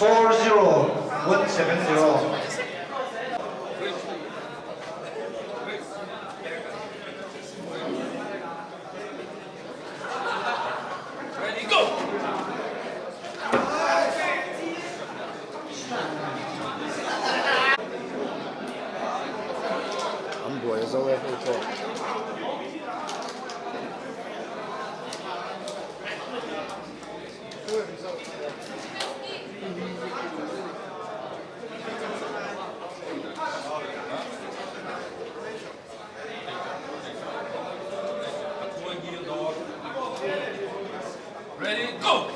4-0, 1-7-0. Ready, go! An buai zo e hei pawh. Ready, go!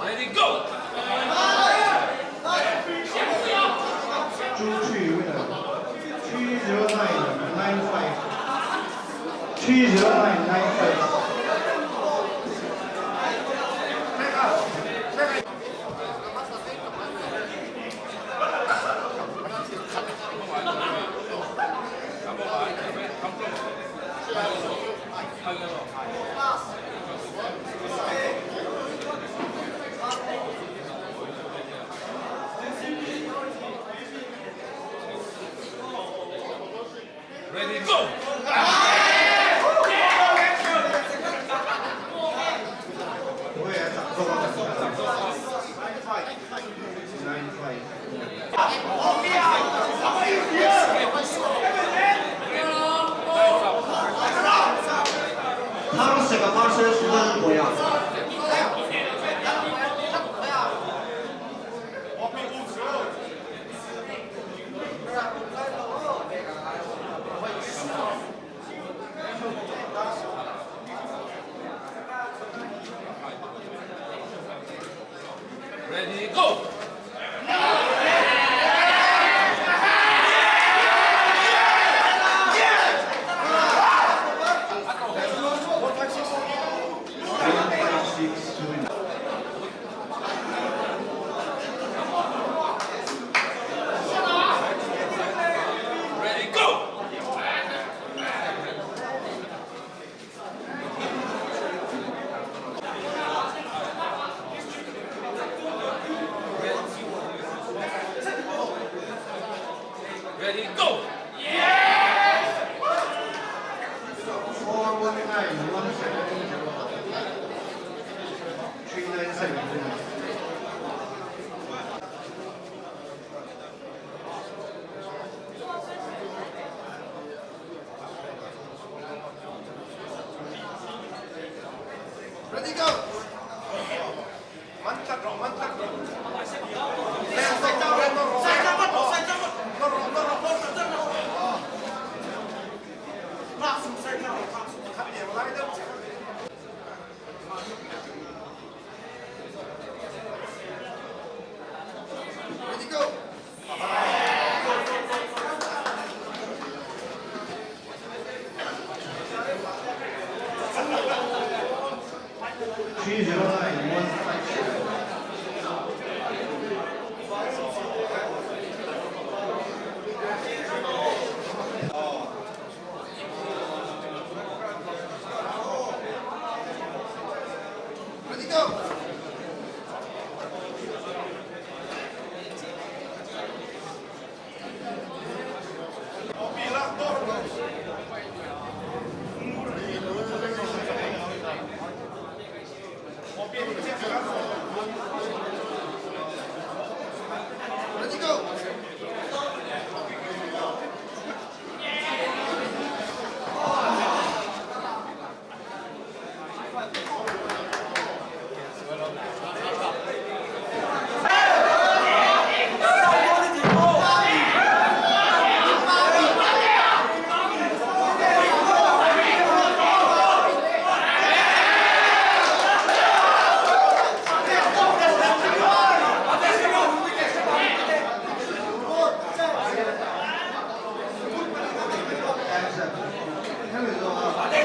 Ready, go! 2-3 winner. 309.95. 309.95. Ready, go! 9-5. 파란색과 파란색 수단 뭐야? Ready, go! 9-5-6 winner. Ready, go! Ready, go! 419 170. 397 winner. Ready, go! Ready, go! 309 157.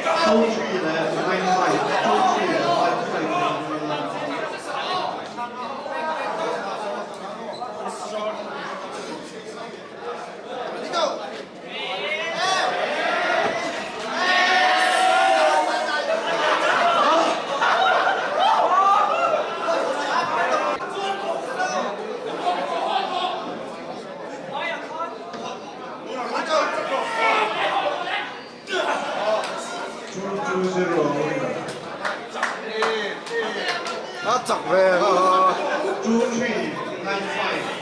Two three leh nine five, two three leh five five in an inlan. Ready go! Ready go! 2 2 0 winner. A chak ve ha. 2 3 9 5.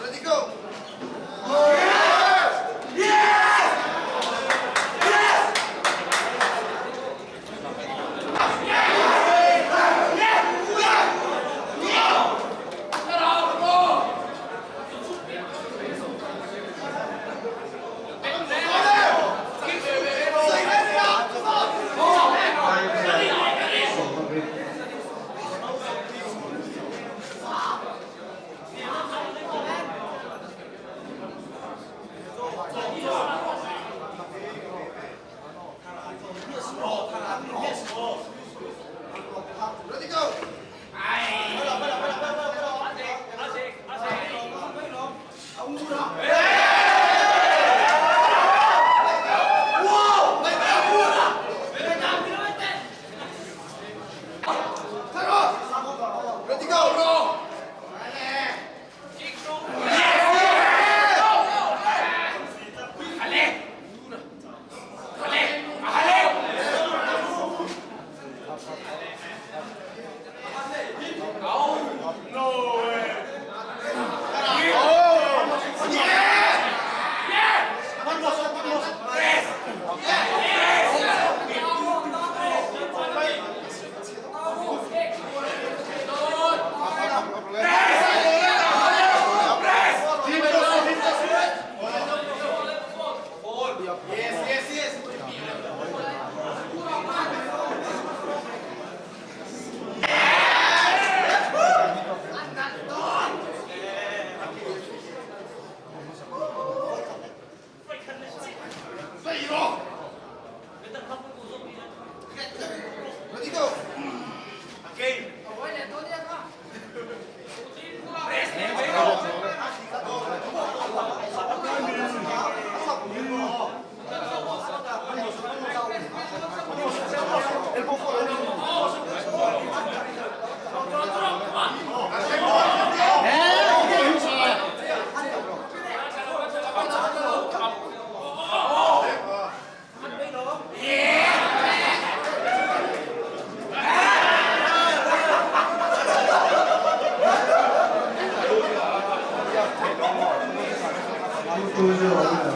Ready go! Ready go! 9 9 sawmpariat. Ready go! Ready go! Ready go! 2 2 0 winner.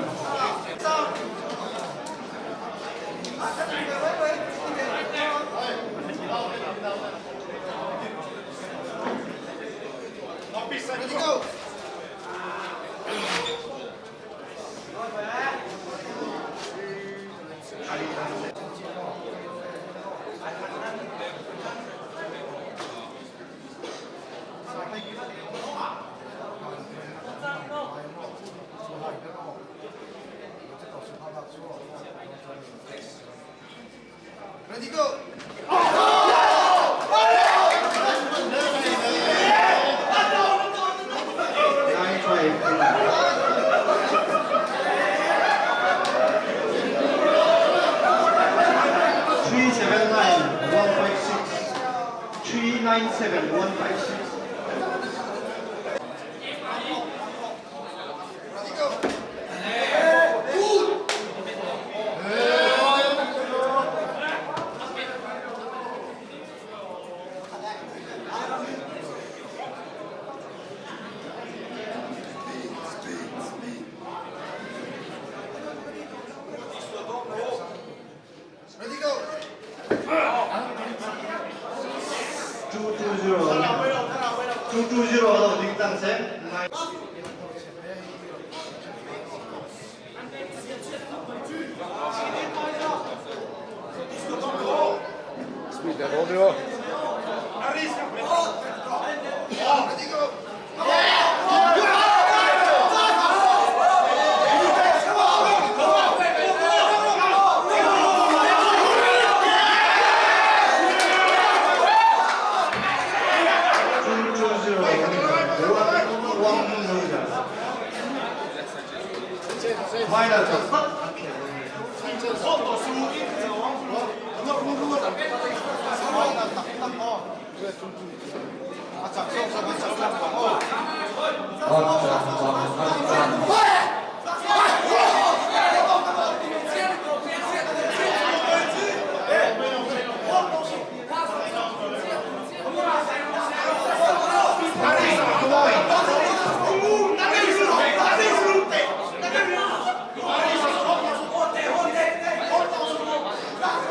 Ready go! Ready go! 9 5 winner. 3 7 9 1 5 6. 3 9 7 1 5 6. Ready go! Ready go! 2-2-0 lo ding cang seh. Speed na Romeo. Ready, go! 2-2-0 Wang Hong Final tak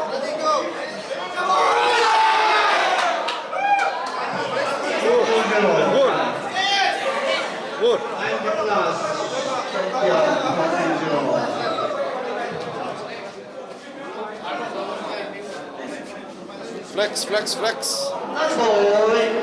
Ready, go! 2-0. Good. Good. 90 plus. Champion 2-0. Flex, flex, flex. Boy.